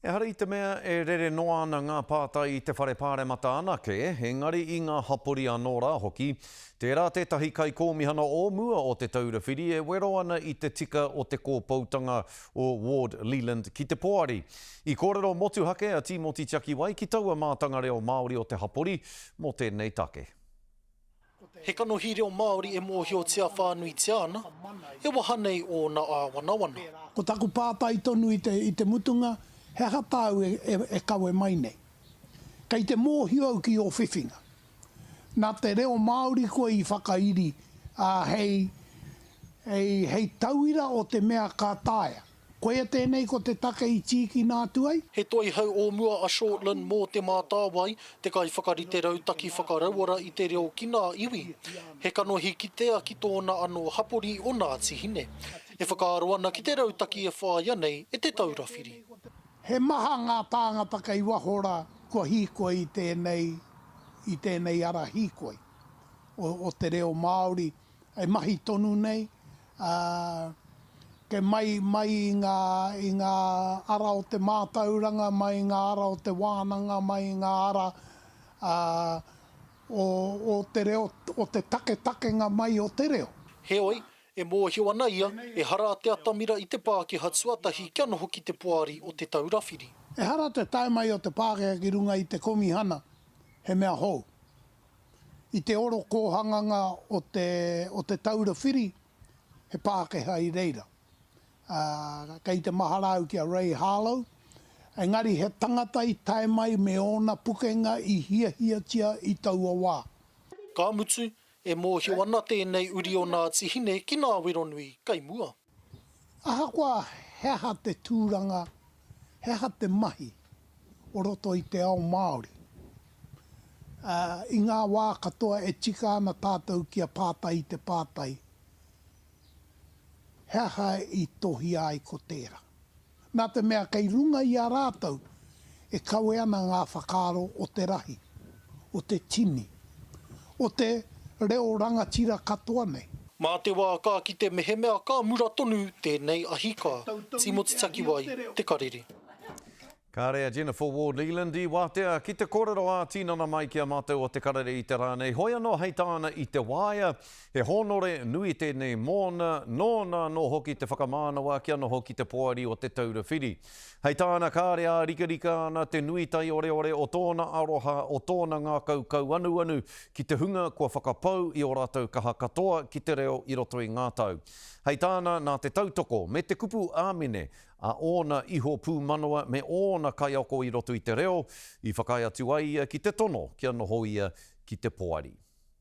Ehara i te mea e rere noa ana ngā pātai i te Whare Pāremata anake, engari i ngā hapori anō rā hoki. Tērā tētahi kaikōmihana o mua o Te Taura Whiri e wero ana i te tika o te kōpoutanga o Ward Leland ki te poari. I kōrero motuhake a Tīmoti Tiakiwai ki taua mātanga reo Māori o te hapori mō tēnei take. He kanohi reo Māori e mōhiotia whānuitia ana, e waha nei ōna āwanawana. Ko taku pātai tonu i te, i te mutunga, he aha tāu e, e, e kawe mai nei? Kei te mōhio au ki ō whiwhinga. Nā te reo Māori koe i whakairi, ā, hei, hei, hei tauira o te mea ka taea. Koia tēnei ko te take i tīkina atu ai? He toihau o mua a Shortland mō Te Mātāwai, te kaiwhakarite rautaki whakarauora i te reo ki nā iwi. He kanohi kitea ki tōna anō hapori o Ngāti Hine. E whakaaro ana ki te rautaki e whāia nei e Te Taura Whiri. He maha ngā tāngata kei waho rā kua hīkoi i tēnei, i tēnei ara hīkoi o, o te reo Māori e mahi tonu nei, ā, kei mai, mai i ngā, i ngā ara o te mātauranga, mai i ngā ara o te wānanga, mai i ngā ara, ā, o, o te reo, o te taketakenga mai o te reo. Heoi, e mōhio ana ia, ehara a Te Atamira i te Pākehā tuatahi kia noho ki te poari o Te Taura Whiri. Ehara te tae mai o te Pākehā ki runga i te Komihana he mea hou. I te orokōhanganga o te, o Te Taura Whiri, he Pākehā i reira. Ā, kei te mahara au ki a Ray Harlow, engari he tangata i tae mai me ōna pukenga i hiahiatia i taua wā. Ka mutu, e mōhio ana tēnei uri o Ngāti Hine ki nā wero nui kei mua. Ahakoa he aha te tūranga, he aha te mahi o roto i te ao Māori, ā, i ngā wā katoa e tika ana tātou kia pātai i te pātai, he aha i tohia ai ko tērā? Nā te mea kei runga i a rātou e kawe ana ngā whakaaro o te rahi, o te tini, o te reo rangatira katoa nei. Mā te wā ka kite mehemea ka mura tonu tēnei ahi kā. Tīmoti Takiwai, Te Karere. Kāre a Jennifer Ward Lealand i wātea ki te kōrero ā-tinana mai ki a mātou o Te Karere i te rā nei. Hoi anō hei tāna i te waea, he hōnore nui tēnei mōna, nōna anō hoki te whakamānawa kia noho ki te poari o Te Taura Whiri. Hei tāna kāre ārikarika ana te nui taioreore o tōna aroha, o tōna ngākau kauanuanu ki te hunga kua whakapau i ō rātou kaha katoa ki te reo i roto i ngā tau. Hei tāna nā te tautoko me te kupu āmine a ōna iho pūmanawa me ōna kaiako i roto i te reo, i whakaae atu ai ia ki te tono kia noho ia ki te poari.